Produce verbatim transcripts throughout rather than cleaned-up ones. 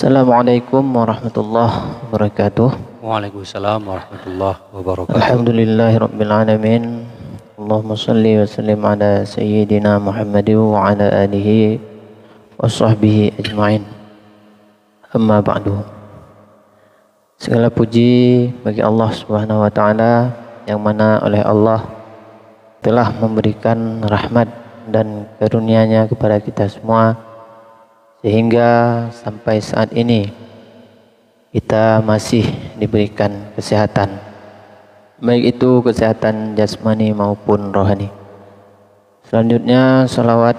Assalamualaikum warahmatullahi wabarakatuh. Waalaikumsalam warahmatullahi wabarakatuh. Alhamdulillahirabbil alamin. Allahumma shalli wa sallim ala sayyidina Muhammadin wa ala alihi wa sahbihi ajma'in. Amma ba'du. Segala puji bagi Allah Subhanahu wa Ta'ala, yang mana oleh Allah telah memberikan rahmat dan karunia-Nya kepada kita semua, sehingga sampai saat ini kita masih diberikan kesehatan, baik itu kesehatan jasmani maupun rohani. Selanjutnya, salawat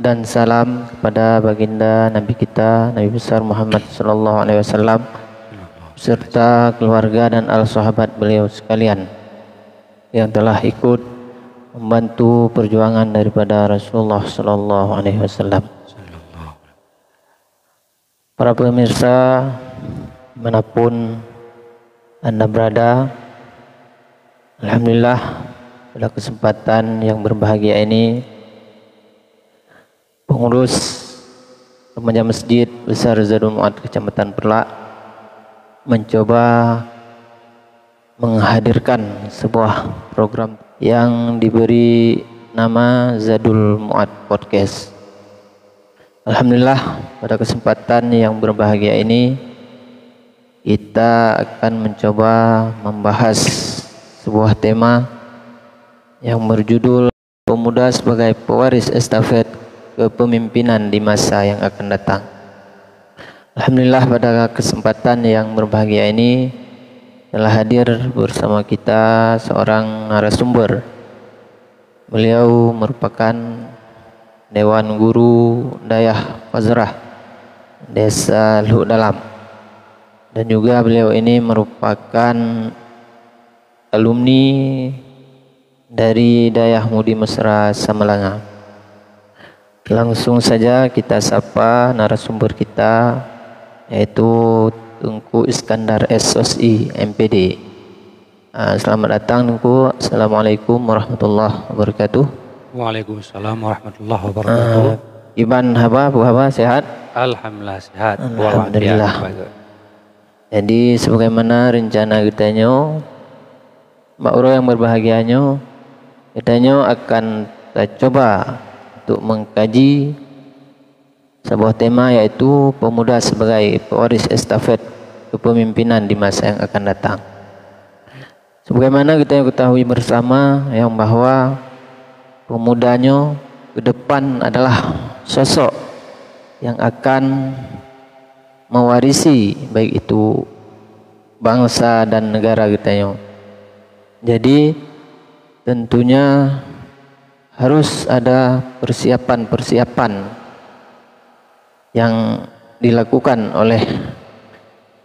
dan salam kepada baginda Nabi kita, Nabi besar Muhammad sallallahu alaihi wasallam, beserta keluarga dan al sahabat beliau sekalian yang telah ikut membantu perjuangan daripada Rasulullah sallallahu alaihi wasallam. Para pemirsa, dimanapun Anda berada, alhamdulillah, pada kesempatan yang berbahagia ini, pengurus remaja Masjid Besar Zadul Ma'ad Kecamatan Perlak mencoba menghadirkan sebuah program yang diberi nama Zadul Ma'ad Podcast. Alhamdulillah, pada kesempatan yang berbahagia ini, kita akan mencoba membahas sebuah tema yang berjudul Pemuda sebagai Pewaris Estafet Kepemimpinan di Masa yang Akan Datang. Alhamdulillah, pada kesempatan yang berbahagia ini telah hadir bersama kita seorang narasumber. Beliau merupakan Dewan Guru Dayah Fazrah, Desa Lhuk Dalam. Dan juga beliau ini merupakan alumni dari Dayah Mudi Mesra Samalanga. Langsung saja kita sapa narasumber kita, yaitu Teungku Iskandar S.Si., M.Pd. Ah, selamat datang, Teungku. Assalamualaikum warahmatullahi wabarakatuh. Waalaikumsalam warahmatullahi wabarakatuh. Ah, kiban haba, peue haba, sehat? Alhamdulillah, sehat. Alhamdulillah. Walafiat, baik. Jadi, sebagaimana rencana geutanyoe, bak uroe nyang berbahagia nyoe, geutanyoe akan tacuba untuk mengkaji saboh tema, yaitu pemuda sebagai pewaris estafet kepemimpinan di masa yang akan datang. Sebagaimana kita ketahui bersama yang bahwa pemuda nyoe ke depan adalah sosok yang akan mewarisi baik itu bangsa dan negara geutanyoe. Jadi, tentunya harus ada persiapan-persiapan yang dilakukan oleh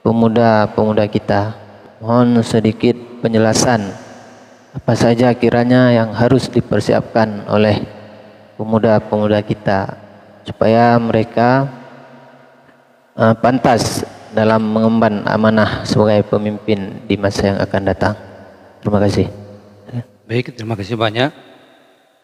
pemuda-pemuda kita. Mohon sedikit penjelasan apa saja kiranya yang harus dipersiapkan oleh pemuda-pemuda kita supaya mereka eh, pantas dalam mengemban amanah sebagai pemimpin di masa yang akan datang. Terima kasih. Baik, terima kasih banyak.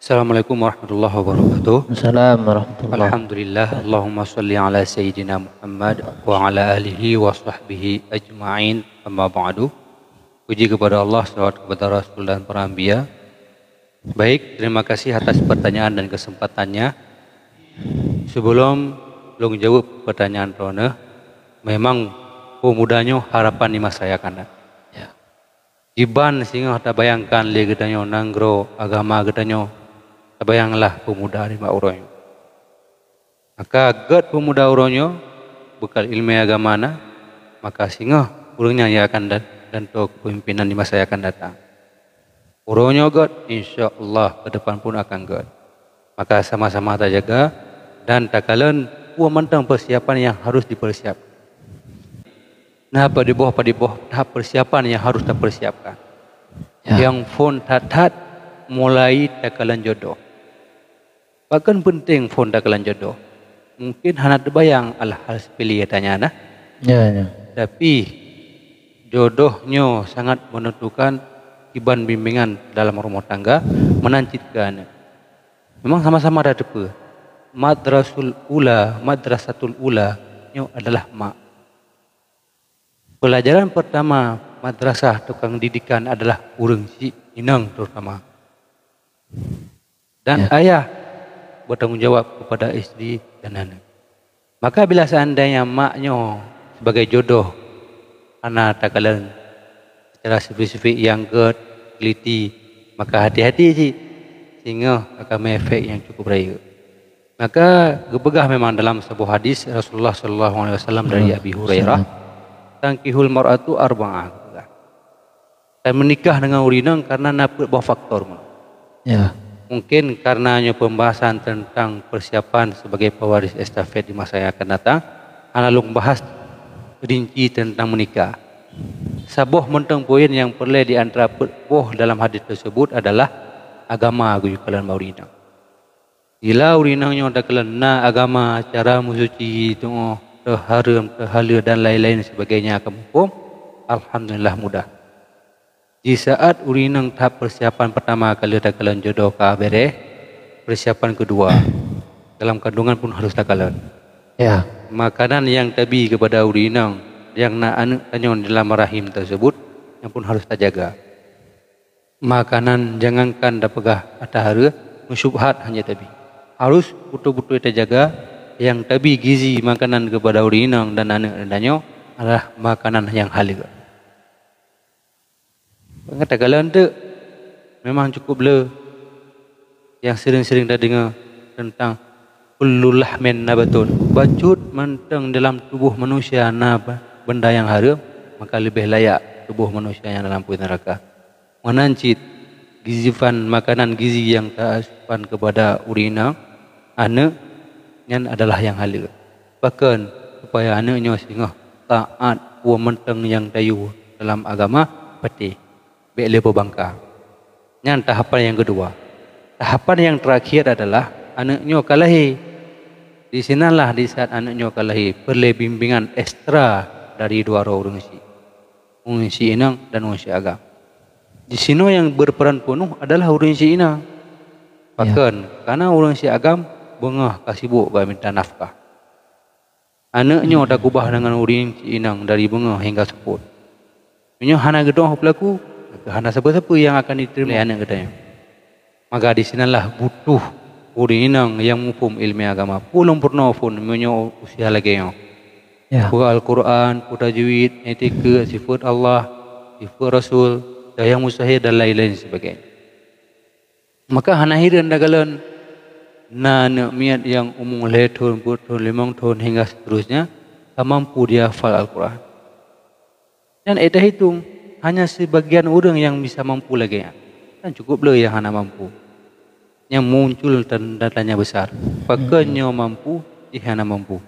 Assalamualaikum warahmatullahi wabarakatuh. Assalamualaikum warahmatullahi. Alhamdulillah, Allahumma shalli ala sayyidina Muhammad wa ala alihi wa sahbihi ajma'in, amma ba'du. Puji kepada Allah, selawat kepada Rasul dan para anbiya. Baik, terima kasih atas pertanyaan dan kesempatannya. Sebelum lôn jawab pertanyaan droeneuh, memang pemuda nyoe harapan di masa yang akan datang. Ya. Kiban singoh tabayangkan lé geutanyoe nanggroe agama geutanyoe, tabayanglah pemuda di bak uroe nyoe. Maka gét peumuda uroe nyoe beukal iéleumé agama na, maka singoh ureuëng nyan nyang akan dan, dan tô keupeumimpinan di masa nyang akan datang. Uroe nyoe gét, insya Allah ke depan pun akan gét. Maka sama-sama tajaga dan takalon peue mantong persiapan nyang harôh dipersiap. Na padubôh-padubôh tahap persiapan nyang harôh tapersiapkan. Ya. Nyang phôn that-that mulai takalon jodoh. Pakon peunteng phôn takalon jodoh? Mungkin hana teubayang hal-hal seupele tanyoe na. Ya, ya. Tapi jodoh nyoe sangat menentukan kiban bimbingan dalam rumah tangga meunan cit keu aneuk. Memang sama-sama tateupeue. Madrasul ula, madrasatul ula nyoe adalah mak. Pelajaran pertama madrasah tukang didikan adalah ureuëng syiek inong terutama. Dan Ya. ayah bertanggung jawab kepada isteri dan anak. Maka bila seandainya mak nyoe sebagai jodoh hana takalon secara spesifik nyang gét, teliti, maka hati-hati cit, singoh akan meuefek nyang cukup rayeuk. Maka geupeugah memang dalam saboh hadis Rasulullah sallallahu alaihi wasallam dari Abi Hurairah, "Tankihul mar'atu arba'ah," geupeugah. Dan menikah dengan ureuëng inong karena na peuet boh faktor. Ya. Mungkin karena nyoe pembahasan tentang persiapan sebagai pewaris estafet di masa yang akan datang, hana lôn bahas rinci tentang menikah. Saboh mantong poin yang peureulée di antara peuet boh dalam hadis tersebut adalah agama geukalon bak ureuëng inong. Bila ureuëng inong nyoe takalon na agama, cara meusuci, tuoh, teuhareuem, teuhaleue dan lain-lain sebagainya akan muphom, alhamdulillah mudah. Di saat ureuëng inong tahap persiapan pertama ka lheueh takalon jodoh ka bereh, persiapan kedua dalam kandungan pun harus takalon. Ya. Makanan yang tabi kepada ureuëng inong yang na aneuk tanyoe dalam rahim tersebut, yang pun harus tajaga. Makanan jangankan tapeugah ata hareuem, meusyubhat hana tabi. Harus beutôi-beutôi tajaga yang tabi gizi makanan kepada ureuëng inong dan aneuk tanyoe adalah makanan yang haleue. Peungeut takalon teuk memang cukup le yang sering-sering tadeungoe tentang kullu lahmin nabatun. Bacut mantong dalam tuboh manusia na benda nyang hareuem, maka leubeh layak tuboh manusia nyang dalam apui neuraka. Meunan cit, gizipan makanan gizi nyang taasupan keupada ureuëng inong, aneuk, nyan adalah nyang haleue. Pakon, supaya aneuk nyoe singoh taát peue mantong nyang tayue dalam agama, patéh, bék le peubangka. Nyan tahapan nyang keudua. Tahapan nyang teurakhir adalah aneuk nyoe ka lahé. Di sinanlah di saat aneuk nyoe ka lahé, peureulée bimbingan ekstra dari dua droe ureuëng syiek, ureuëng syiek inong dan ureuëng syiek agam. Di sinoe nyang berperan peunoh adalah ureuëng syiek inong. Ya. Pakon, karena ureuëng syiek agam beungoh ka sibuk bak minta nafkah. Aneuk nyoe takeubah deungon ureuëng syiek inong dari beungoh hingga seupôt. Meunyoe hana geutu'oh peulaku, maka hana sapeue-sapeue nyang akan jiteurimong lé aneuk geutanyoe. Maka di sinanlah butuh ureuëng inong nyang muphom iéleumé agama. Peue lom peurunoe phon meunyoe usia lagée nyoe. Ya. Peue Al-Quran, peue tajwid, etika, sifeuet Allah, sifeuet Rasul, dan nyang mustahil dan lain-lain sebagainya. Maka hana hireuen takalon na aneuk miet nyang umu lhée thon, peuet thon, limong thon hingga seterusnya ka mampu jihafal Al-Quran. Nyan ék tahitong, hanya sibagian ureuëng nyang bisa mampu lagée nyan. Dan cukup le nyang hana mampu. Nyang muncul tanda tanya besar. Pakon nyoe mampu, jih hana mampu.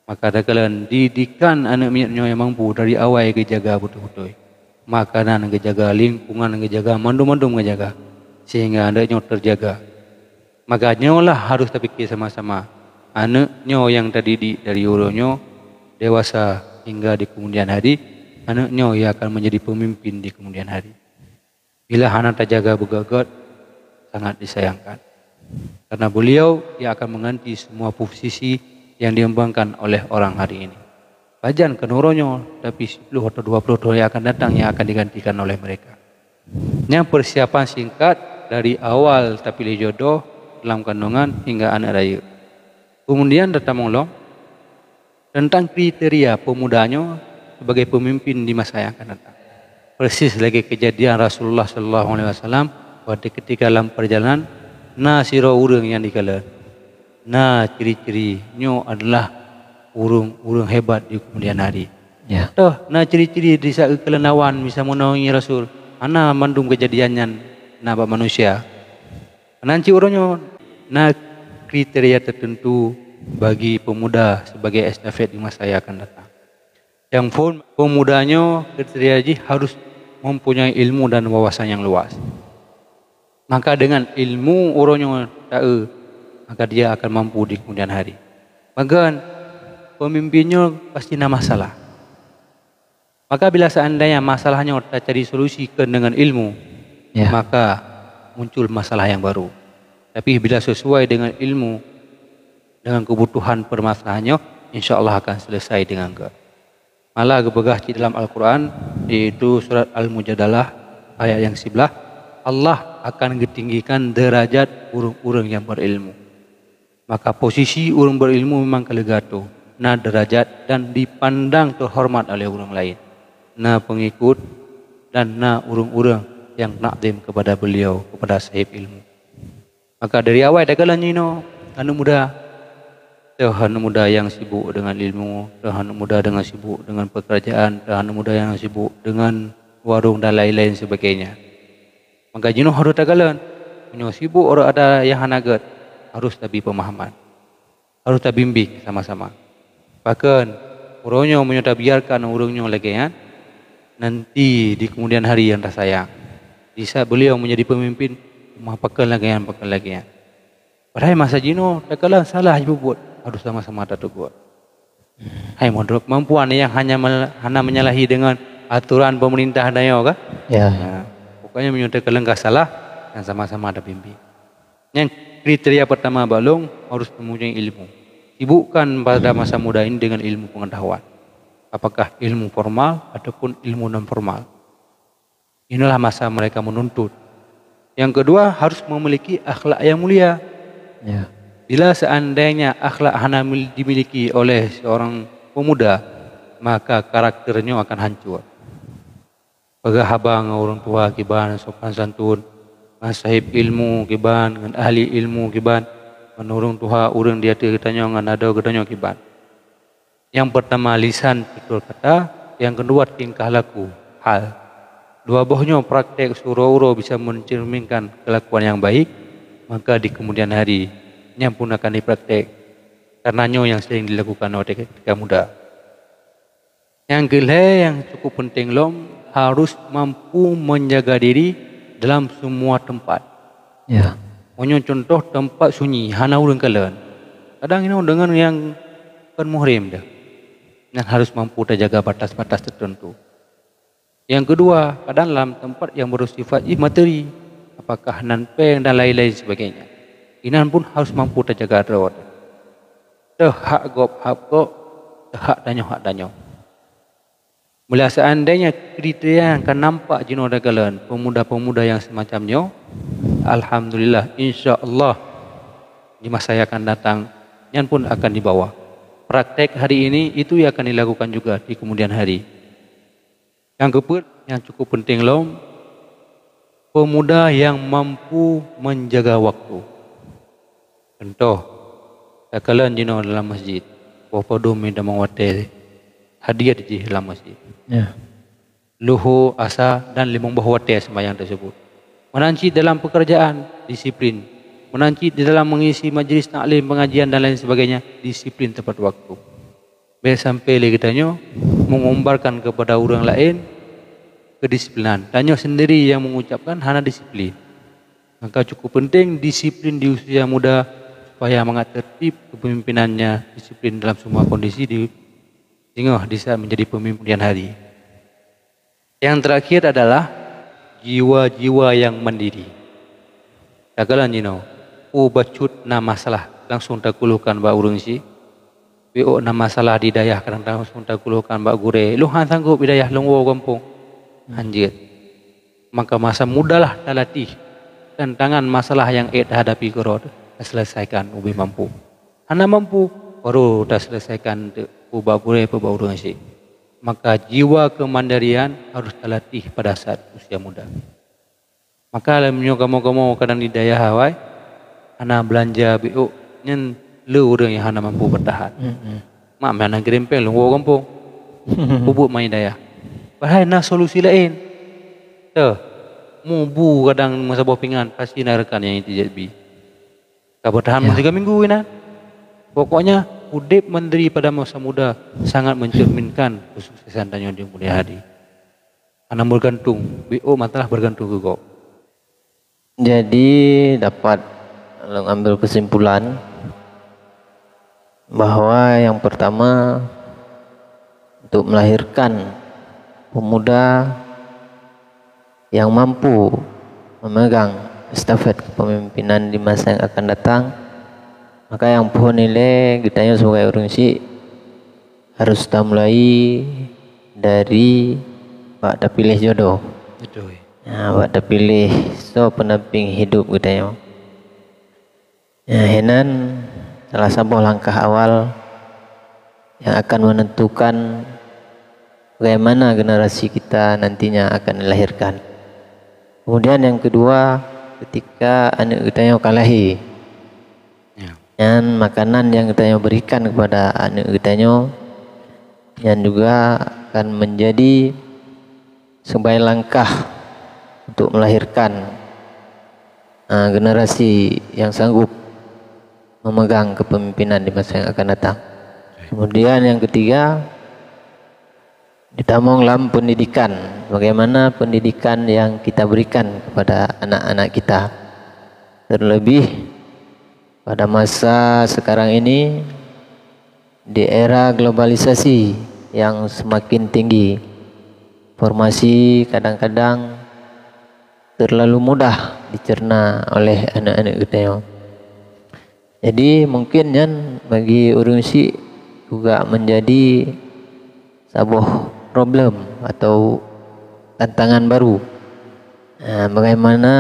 Maka takalon didikan aneuk miet nyoe nyang mampu dari awai geujaga beutôi-beutôi. Makanan geujaga, lingkungan geujaga, mandum-mandum geujaga. Sehingga aneuk nyoe terjaga. Maka nyoe lah harus tapike sama-sama. Aneuk nyoe nyang tadidik dari uroe nyoe dewasa hingga di kemudian hari, aneuk nyoe ia akan menjadi pemimpin di kemudian hari. Bila hana tajaga beugét-gét, sangat disayangkan. Karena beliau ia akan mengganti semua posisi yang diembankan oleh orang hari ini. Pajan keunoe uroe nyoe, tapi sepuluh atau dua puluh tahun yang akan datang yang akan digantikan oleh mereka. Nyan persiapan singkat dari awal tapiléh jodoh dalam kandungan hingga aneuk rayeuk. Kemudian tatamong lom tentang kriteria pemuda nyoe sebagai pemimpin di masa yang akan datang. Persis lagée kejadian Rasulullah sallallahu alaihi wasallam, watée ketika lam perjalanan na sidroe ureuëng nyang dikalon. Na ciri-ciri nyoe adalah ureuëng-ureuëng hebat di kemudian hari. Ya. Toh, na ciri-ciri di saat geukalon lawan, misal meunoe ngon Rasul, hana mandum kejadian nyan na bak manusia. Meunan cit uroe nyoe na kriteria tertentu bagi pemuda sebagai estafet di masa yang akan datang. Nyang phon, pemuda nyoe kriteria jih harus mempunyai ilmu dan wawasan yang luas. Maka dengan ilmu uroe nyoe taeu, maka dia akan mampu di kemudian hari. Pakon, pemimpin nyoe pasti na masalah. Maka bila seandainya masalah nyoe tacari solusi kon deungon ilmu, Ya. maka muncul masalah nyang baru. Tapi bila sesuai deungon ilmu, deungon keubutuhan permasalahan nyoe, insya Allah akan selesai dengan geuh. Malah geupeugah cit dalam Al-Quran, yaitu surat Al-Mujadalah ayat yang sebelas, Allah akan geutinggikan derajat ureuëng-ureuëng nyang berilmu. Maka posisi ureuëng berilmu memang ka leuga toh, na derajat dan dipandang terhormat oleh ureuëng lain, na pengikut dan na ureuëng-ureuëng nyang takzim kepada beliau, kepada sahib ilmu. Maka dari awai takalon jinoe aneuk muda, teuh aneuk muda nyang sibuk dengan ilmu, teuh aneuk muda dengan sibuk dengan pekerjaan, teuh aneuk muda nyang sibuk dengan warong dan lain-lain sebagainya. Maka jinoe harus takalon, meunyoe sibuk rot ata nyang hana gét, harus tabi pemahaman, harus tabimbing sama-sama. Pakon, uroe nyoe meunyoe tabiarkan ureuëng nyoe lagée nyan, nanti di kemudian hari nyang tasayang, di saat beliau menjadi pemimpin, mah pakon lagée nyan, pakon lagée nyan. Padahai masa jinoe takalon salah jibubuet, harus sama-sama tatugot. Hai, meunurot kemampuan nyang hanya mel-, hana menyalahi dengan aturan pemerintah tanyoe kah? Ya. Nah, pokoknya meunyoe takalon ka salah, dan sama-sama tabimbing. Nyang kriteria pertama bak lôn harus mempunyai ilmu. Sibukkan pada masa muda ini dengan ilmu pengetahuan. Apakah ilmu formal ataupun ilmu non formal. Inilah masa mereka menuntut. Yang kedua, harus memiliki akhlak yang mulia. Ya. Bila seandainya akhlak hana mil-, dimiliki oleh seorang pemuda, maka karakternya akan hancur. Peugah haba ngon ureuëng tuha kiban sopan santun, ngon sahib ilmu kiban, ngon ahli ilmu kiban, ngon ureuëng tuha ureuëng di ateueh geutanyoe ngon adoe geutanyoe kiban. Yang pertama lisan tutur kata, yang kedua tingkah laku, hal. Dua boh nyoe praktek siuroe-uroe bisa mencerminkan kelakuan yang baik, maka di kemudian hari nyan pun akan dipraktek. Karena nyoe yang sering dilakukan oleh ketika muda. Nyang keulhée nyang cukup penting lom, harus mampu menjaga diri dalam semua tempat. Ya. Meunyoe contoh tempat sunyi, hana ureuëng kalon. Kadang inoe deungon nyang kon muhrim dah. Dan harus mampu tajaga batas-batas tertentu. Yang kedua, kadang dalam tempat yang bersifat jih materi, apakah nan péng dan lain-lain sebagainya. Inan pun harus mampu tajaga droe. Teuh hak gob hak gob, teuh hak tanyoe hak tanyoe. Meulah seandainya kriteria nyang ka nampak jinoe takalon pemuda-pemuda nyang semacam nyoe, alhamdulillah, insya Allah di masa yang akan datang nyan pun akan dibawa. Praktek hari ini itu yang akan dilakukan juga di kemudian hari. Nyang keupeuet nyang cukup penting lom, pemuda nyang mampu menjaga waktu. Contoh, takalon jinoe dalam masjid, boh padum meutamong watée hadir jih dalam masjid. Ya. Luhô, asa, dan limong boh watée sembahyang tersebut. Meunan cit dalam pekerjaan, disiplin. Meunan cit di dalam mengisi majlis taklim, pengajian, dan lain sebagainya, disiplin tepat waktu. Bék sampai lé geutanyoe mengumbarkan kepada ureuëng laén kedisiplinan. Tanyoe sendiri yang mengucapkan hana disiplin. Maka cukup penting disiplin di usia muda supaya mangat tertib kepemimpinannya, disiplin dalam semua kondisi di singoh di saat menjadi pemimpin kemudian hari. Yang terakhir adalah jiwa-jiwa yang mandiri. Takalon jinoe, peue bacut na masalah langsung takeuluhkan bak ureuëng syiek. Piôh na masalah di dayah kadang langsung takeuluhkan bak gurée. Lôn han sanggob di dayah lôn woe gampông. Hanjeuet. Maka masa mudalah talatih tantangan masalah nyang ék tahadapi keudroe taselesaikan ubé mampu. Hana mampu, baru taselesaikan teuk peue bak gurée peue bak ureuëng syiek. Maka jiwa kemandirian harus talatih pada saat usia muda. Maka lom nyoe kamoe-kamoe kadang di dayah awai hana beulanja biôk nyan le ureuëng nyang hana mampu bertahan. Mak meunan kirém péng lôn woe gampông. Peubuet mai dayah. Padahai na solusi laén. Teuh, mubu kadang meusaboh pingan pasti na rekan nyang jijak bi. Ka bertahan meusigoe minggu inan. Pokoknya udeb mandiri pada masa muda sangat mencerminkan kesuksesan tanyoe di kemudian hari. Hana bergantung, biôh masalah bergantung keu gob. Jadi dapat lôn ambil kesimpulan bahwa yang pertama untuk melahirkan pemuda yang mampu memegang estafet kepemimpinan di masa yang akan datang, maka yang pohon nilai geutanyoe sebagai ureuëng syiek harus tamulai dari bak tapiléh jodoh. Betul. Ya, bak tapiléh soe pendamping hidup geutanyoe. Ya, hinan salah saboh langkah awal yang akan menentukan bagaimana generasi kita nantinya akan dilahirkan. Kemudian yang kedua, ketika aneuk geutanyoe ka lahé, Ya. nyan makanan yang geutanyoe berikan kepada aneuk geutanyoe, nyan juga akan menjadi sebagai langkah untuk melahirkan, ah, generasi yang sanggup memegang kepemimpinan di masa yang akan datang. Kemudian yang ketiga, ditamong lam pendidikan. Bagaimana pendidikan yang kita berikan kepada anak-anak kita? Terlebih pada masa sekarang ini, di era globalisasi yang semakin tinggi, informasi kadang-kadang terlalu mudah dicerna oleh aneuk-aneuk geutanyoe. Jadi, mungkin nyan bagi ureuëng syiek juga menjadi saboh problem atau tantangan baru. Ah, bagaimana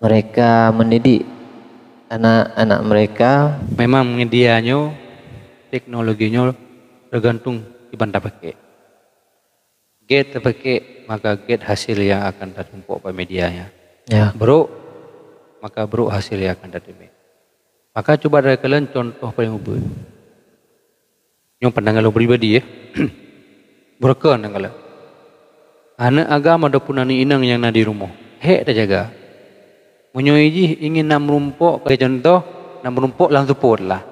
mereka mendidik anak-anak mereka. Memang media nyoe, teknologi nyoe tergantung kiban tapakai. Gét tapakai, maka gét hasil yang akan tatumpok bak media nyan. Ya. Brok, maka brok hasil yang akan tatumpok. Maka cuba takalon contoh paling ubit. Nyoe pandangan lôn pribadi, ya. Beureukan nyang kalon. Aneuk agam ataupun aneuk inong nyang na di rumoh, hék tajaga. Meunyoe jih ingin na meurumpok, keu contoh, na meurumpok lam seupôt lah.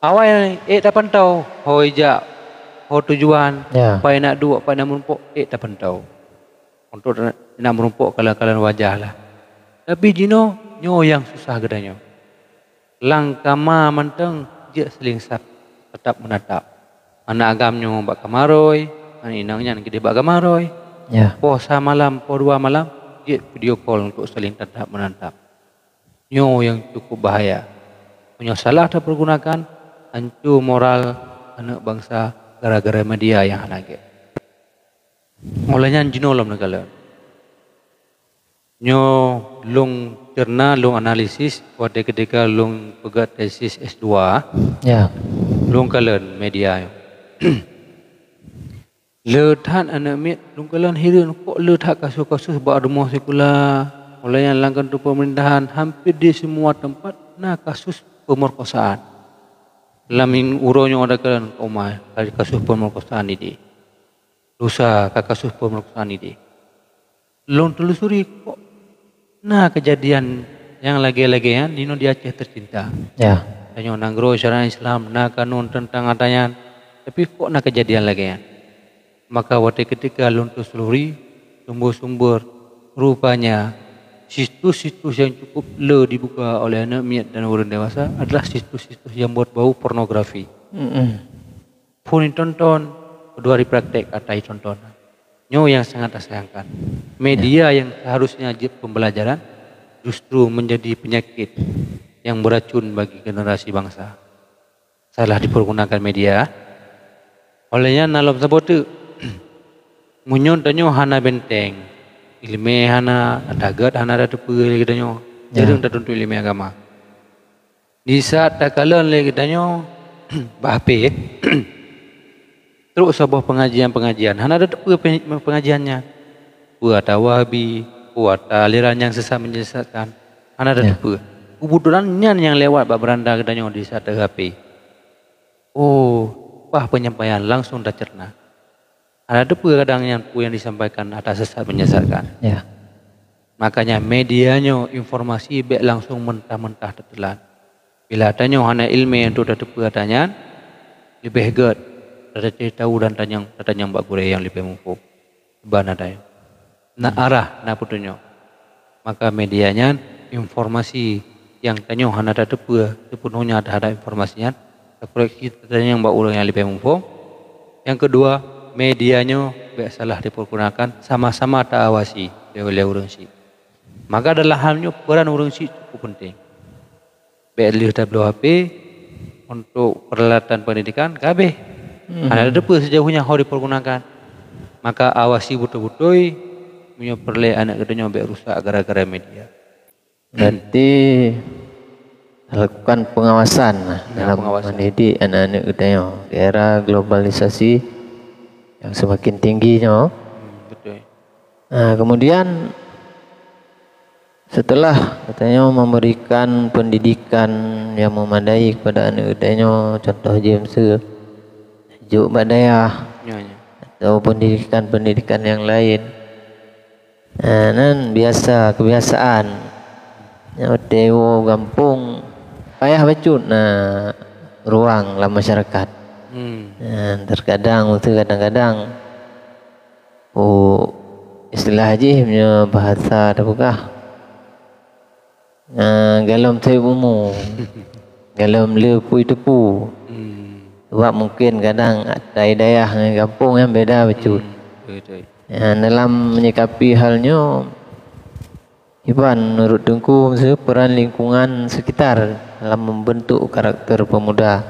Awai ék tapantau, ho ijak, ho tujuan, Ya. pai nak duek, pai nak meurumpok, ék tapantau. Untuk na meurumpok kalon-kalon wajah lah. Tapi jinoe, nyoe nyang susah geutanyoe. Lam kama mantong jeuet saléng sat-, tatap meunatap. Aneuk agam nyoe bak kama rhoi, aneuk inong nyan keudeh bak kama rhoi. Ya. Poh sa malam, poh dua malam, jeuet video call untuk saléng tatap meunatap. Nyoe nyang cukup bahaya. Meunyoe salah tapeurgunakan, hanco moral aneuk bansa gara-gara media nyang hana gét. Óh lheueh nyan jinoe lom neukalon. Nyoe lôn cerna, lôn analisis watée ketika lôn peugét tesis S dua. Ya. Lôn kalon media nyoe. Le that aneuk miet lôn kalon hireuen kok le that kasus-kasus bak rumoh sikula, óh lheueh nyan lam kantor pemerintahan, hampir di semua tempat na kasus pemerkosaan. Lam uroe nyoe ada kalon koma kasus pemerkosaan idéh. Lusa ka kasus pemerkosaan idéh. Lôn telusuri, kok na keujadian nyang lagée-lagée nyan di noe di Aceh tercinta. Ya. Tanyoe nanggroe syariat Islam, na kanun teuntang ata nyan, tapi kok na keujadian lagée nyan? Maka watée ketika lôn telusuri sumber-sumber, rupanya situs-situs yang cukup le dibuka oleh aneuk miet dan ureuëng dewasa adalah situs-situs yang berbau pornografi. Mm-mm. Phon itonton, keudua ipraktek ata itonton. Nyoe nyang sangat tasayangkan. Media nyang seharusnya jeuet pembelajaran justru menjadi penyakit yang beracun bagi generasi bangsa. Salah dipergunakan media. Oleh nyan na lom saboh teuk. Meunyoe tanyoe hana benteng, ileumé hana, ata gét hana tateupeue lé geutanyoe, Ya. jareueng tatuntut ileumé agama. Di saat takalon lé geutanyoe bak H P, trok saboh pengajian-pengajian, hana tateupeue pe-, pengajian nyan. Peue ata Wahabi, peue ata aliran nyang sesat menyesatkan, hana Ya. tateupeue. Keubeutulan nyan nyang lewat bak beuranda geutanyoe di saat ta-H P. Oh, bah penyampaian langsung tacerna. Hana tateupeue kadang nyan peue nyang disampaikan ata sesat menyesatkan. Ya. Makanya media nyoe informasi bék langsung mentah-mentah tateulan. Bila tanyoe hana ileumé untuk tateupeue ata nyan, leubeh gét tateupeue dan tanyong, tatanyong bak gurée nyang leubeh muphom. Ban ata nyoe. Na arah, na peutunyok. Maka media nyan informasi nyang tanyoe hana tateupeue seupeunohnya teuhadap informasi nyan, takoreksi tatanyong bak ureuëng nyang leubeh muphom. Nyang keudua, media nyoe bék salah dipergunakan, sama-sama taawasi lé, lé ureuëng syiek. Maka dalam hal nyoe peran ureuëng syiek cukup penting. Bék lheueh tabloe H P, untuk peralatan pendidikan ka habéh. Hmm. Hana teupeue sijauh nyan ho dipergunakan. Maka awasi beutôi-beutôi meunyoe peureulée aneuk geutanyoe bék rusak gara-gara media. Berarti lakukan pengawasan lah. Ya, dalam pengawasan. Mendidik aneuk-aneuk geutanyoe di era globalisasi yang semakin tinggi nyoe. Hmm, betul. Nah, kemudian setelah geutanyoe memberikan pendidikan yang memadai kepada aneuk geutanyoe, contoh jih miseue jok bak dayah, ya, ya, atau pendidikan-pendidikan yang lain. Ha, nan biasa, kebiasaan. Nyoe watée woe gampông, payah bacut na ruang lam masyarakat. Hmm. Ha, terkadang, kadang-kadang, oh, istilah jih meunyoe bahasa tapeugah, ah, galom seb umu, galom le pui teupeu. Hmm. Sebab mungkin kadang ata dayah ngon gampông nyan beda bacut. Hmm, betul, betul. Ya, dalam menyikapi hal nyoe, kiban menurut Teungku, peran lingkungan sekitar dalam membentuk karakter pemuda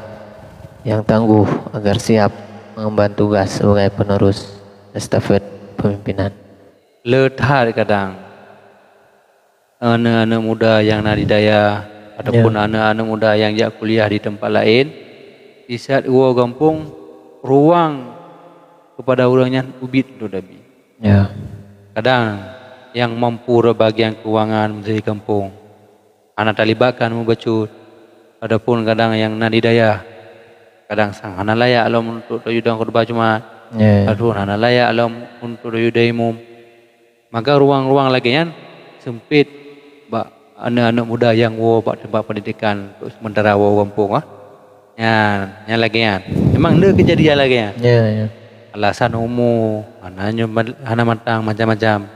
yang tangguh agar siap mengemban tugas sebagai penerus estafet pemimpinan? Le that kadang aneuk-aneuk muda nyang na di dayah ataupun, ya, aneuk-aneuk muda nyang jak kuliah di teumpat laén, di saat woe gampông, ruang keupada ureuëng nyan ubit dudobi. Ya. Kadang nyang mampu rot bagian keuangan meusé di gampông, hana talibatkan mubacut. Adapun kadang nyang na di dayah, kadang sang hana layak lom untuk tayue dong khutbah Jumat. Ya. Adapun hana layak lom untuk tayue dong imum. Maka ruang-ruang lagée nyan seumpét bak aneuk-aneuk muda nyang woe bak teumpat pendidikan untuk sementara woe gampông, ah. Nyan, nyan lagée nyan. Memang le keujadian lagée nyan. Ya, ya. Alasan umu, hana nyoe, hana matang, macam-macam.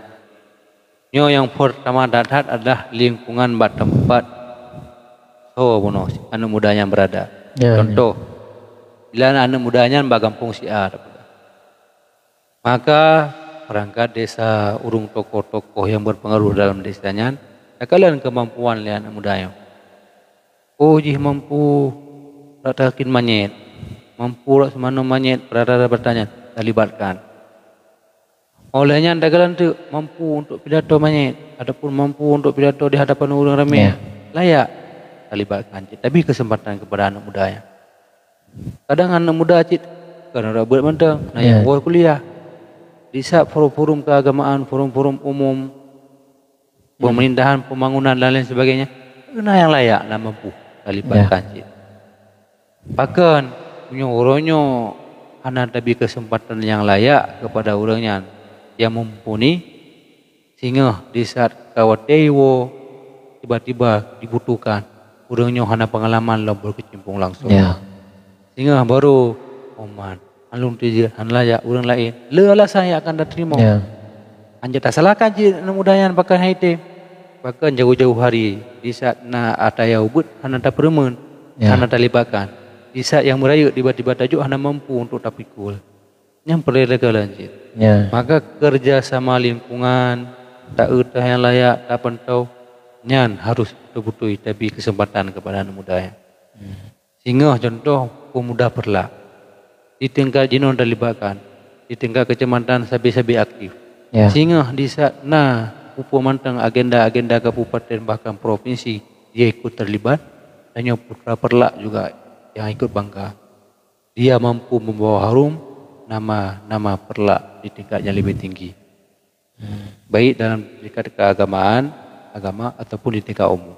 Nyoe nyang peurtama that-that adalah lingkungan bak teumpat soe bunoe aneuk muda nyan beurada. Ya, ya. Contoh, bila aneuk muda nyan bak gampông si A, maka perangkat desa, ureuëng tokoh-tokoh nyang berpengaruh dalam desa nyan, takalon keumampuan lé aneuk muda nyoe. Oh, jih mampu rot takin manyét, mampu rot seumanoe manyét, peurata-rata nyan talibatkan. Óh lheueh nyan takalon teuk mampu untuk pidato manyét, ataupun mampu untuk pidato di hadapan ureuëng ramé, ya, layak, talibatkan cit, tabri keuseumpatan keupada aneuk muda nyan. Kadang aneuk muda cit kon rot beuet mantong, na nyang, ya, woe kuliah. Di saat forum-forum keagamaan, forum-forum umum, hmm, pemerintahan, pembangunan dan lain sebagainya, na nyang layak, na mampu talibatkan, ya, cit. Pakon meunyoe uroe nyoe hana tabri keuseumpatan nyang layak keupada ureuëng nyan nyang mumpuni, singoh di saat ka watée woe tiba-tiba dibutuhkan, ureuëng nyoe hana peungalaman lom beukecimpung langsong. Ya. Singoh baru, "Oh man, lôn teuh jeuet hana layak ureuëng laén." Le alasan nyang akan tateurimong. Ya. Hanjeuet tasalahkan cit aneuk muda nyan pakon han item. Pakon jauh-jauh hari, di saat na ata nyang ubit hana tapeureumeun, ya, hana talibatkan. Di saat nyang meurayeuk tiba-tiba tajok hana mampu untuk tapikul. Nyan peureulée takalon cit. Ya. Maka kerja sama lingkungan, taeu teuh nyang layak, tapantoe, nyan harôh beutôi-beutôi tabri keuseumpatan keupada aneuk muda nyan. Hmm. Singoh contoh pemuda Peureulak. Di tingkat jinoe talibatkan, di tingkat keucamatan sabe-sabe aktif. Ya. Singoh di saat na peue-peue mantong agenda-agenda kabupaten bahkan provinsi, dia ikut terlibat, dan nyoe putra Peureulak juga yang ikut bangga. Dia mampu membawa harum nama-nama Peureulak di tingkat yang lebih tinggi. Hmm. Baik dalam tingkat keagamaan, agama, ataupun di tingkat umum.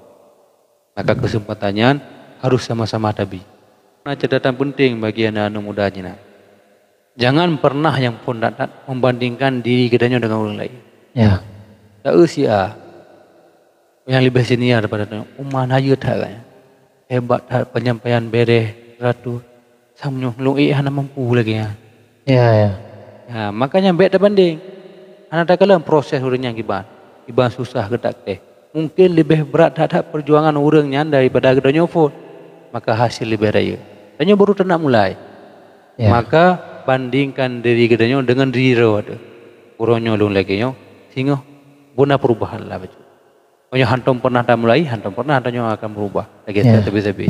Maka keuseumpatan nyan harôh sama-sama tabri. Na catatan peunteng bagi aneuk-aneuk muda jih na. Jangan pernah nyang phon that-that membandingkan diri geutanyoe dengan ureuëng laén. Ya. Taeu si A, nyang leubeh senior daripada tanyoe, uma na jeuet that agaknya. Hebat that penyampaian bereh, ratu. Sang meunyoe lôn ék hana mampu lagée nyan. Ya, ya. Ha, makanya bék tabandeng. Hana takalon proses ureuëng nyan kiban. Kiban susah geutak teh. Mungkin leubeh brat that-that perjuangan ureuëng nyan daripada geutanyoe phon. Maka hasil leubeh rayeuk. Tanyoe baru tanak mulai. Ya. Maka bandingkan diri geutanyoe dengan diri droe teuh. Uroe nyoe lôn lagée nyoe, singoh beuna perubahan lah bacut. Meunyoe hantom pernah tamulai, hantom pernah tanyoe akan berubah. Lagée, ya, sabe-sabe.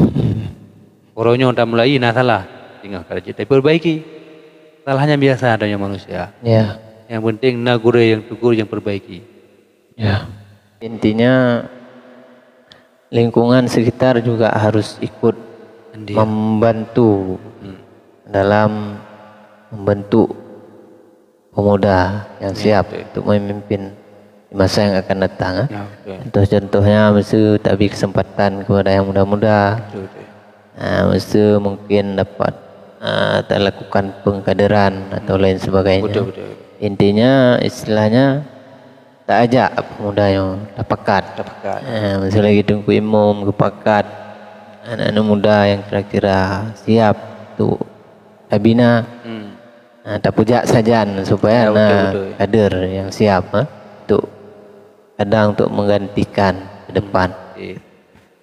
Uroe nyoe tamulai na salah, singoh ka jeuet tapeurbaiki. Salah nyan biasa donya manusia. Ya. Nyang penting na gurée nyang tegur, nyang perbaiki. Ya. Intinya, lingkungan sekitar juga harus ikut Andil. Membantu Hmm. dalam membentuk pemuda yang Ya, siap betul. untuk memimpin di masa yang akan datang, eh. Ya, betul. Contoh-contohnya, misalnya, tabi kesempatan kepada yang muda-muda. Betul, betul. Ah, mesti mungkin dapat, ah, talakukan pengkaderan atau Hmm. lain sebagainya. Betul, betul. Intinya, istilahnya, taajak pemuda nyoe tapakat. Tapakat. Ah, mesti lagi Teungku Imum geupakat aneuk-aneuk muda yang kira-kira siap untuk tabina. Hmm. Ah, tapeujak sajan supaya Ya, betul, na betul. kader yang siap, ha, untuk kadang untuk menggantikan ke depan. Oke.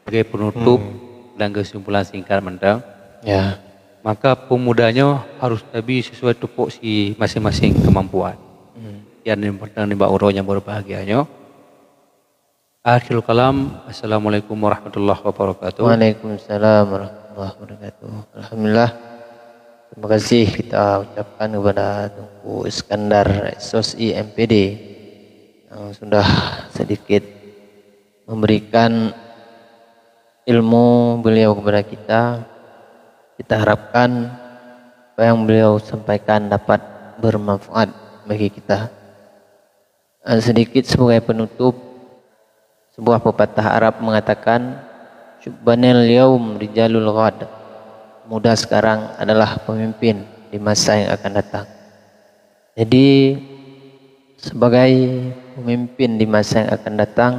Sebagai penutup Hmm. dan kesimpulan singkat mantong, Ya. maka pemuda nyoe harus tabi sesuai tupoksi masing-masing kemampuan. Hmm. Nyan nyang mantong nibak uroe nyang berbahagia nyoe. Akhirul kalam, Assalamualaikum warahmatullahi wabarakatuh. Waalaikumsalam warahmatullahi wabarakatuh. Alhamdulillah. Terima kasih kita ucapkan kepada Teungku Iskandar, S O S I M P D, yang sudah sedikit memberikan ilmu beliau kepada kita. Kita harapkan apa yang beliau sampaikan dapat bermanfaat bagi kita. Eh, sedikit sebagai penutup, sebuah pepatah Arab mengatakan, "Syubbanil yaum rijalul ghad." Muda sekarang adalah pemimpin di masa yang akan datang. Jadi, sebagai pemimpin di masa yang akan datang,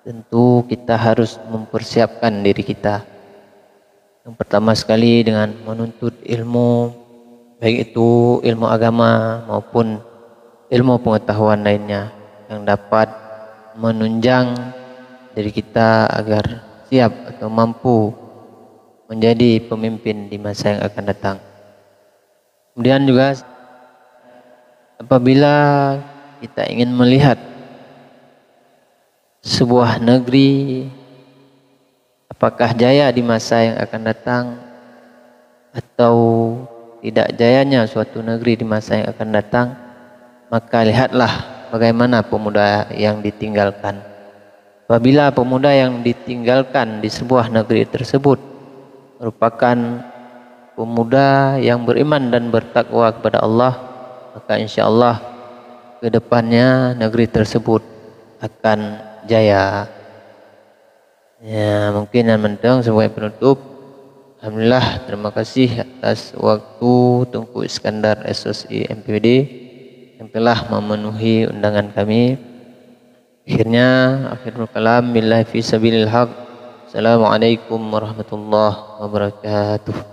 tentu kita harus mempersiapkan diri kita. Yang pertama sekali dengan menuntut ilmu, baik itu ilmu agama maupun ilmu pengetahuan lainnya yang dapat menunjang diri kita agar siap atau mampu menjadi pemimpin di masa yang akan datang. Kemudian juga, apabila kita ingin melihat sebuah negeri apakah jaya di masa yang akan datang atau tidak jayanya suatu negeri di masa yang akan datang, maka lihatlah bagaimana pemuda yang ditinggalkan. Apabila pemuda yang ditinggalkan di sebuah negeri tersebut merupakan pemuda yang beriman dan bertakwa kepada Allah, maka insya Allah ke depannya negeri tersebut akan jaya. Ya, mungkin nyan mantong sebagai penutup. Alhamdulillah, terima kasih atas waktu Teungku Iskandar, S O S I M P D, yang telah memenuhi undangan kami. Akhirnya, akhirul kalam, billahi fi sabilil haq. Assalamualaikum warahmatullahi wabarakatuh.